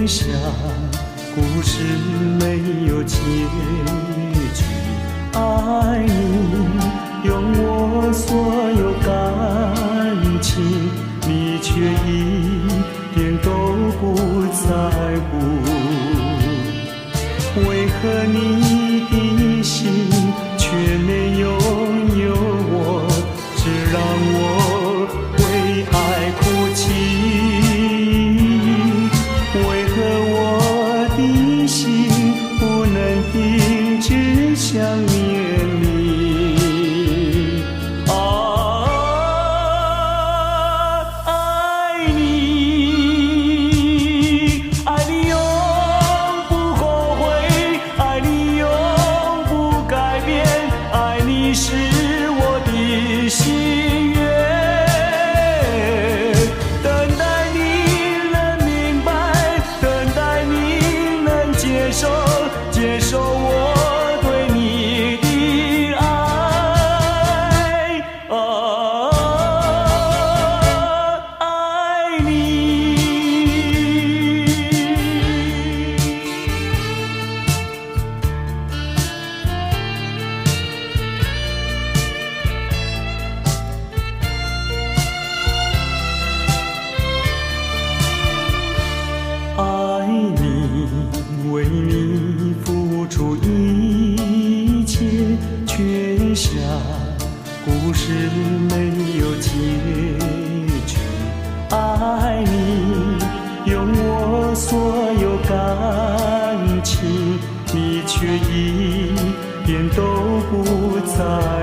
下故事沒有結局。愛你，用我所有感情，你卻一點都不在乎。為何你的心卻沒擁有我，只讓我為愛哭泣？為何我的心不能停止想念你？啊，愛你，愛你永不後悔，愛你永不改變，愛你是我的心願。等待你能明白，等待你能接受，接受我對你的愛。啊，愛你。愛你，為你付出一切，卻像故事沒有結局。愛你，用我所有感情，你卻一點都不在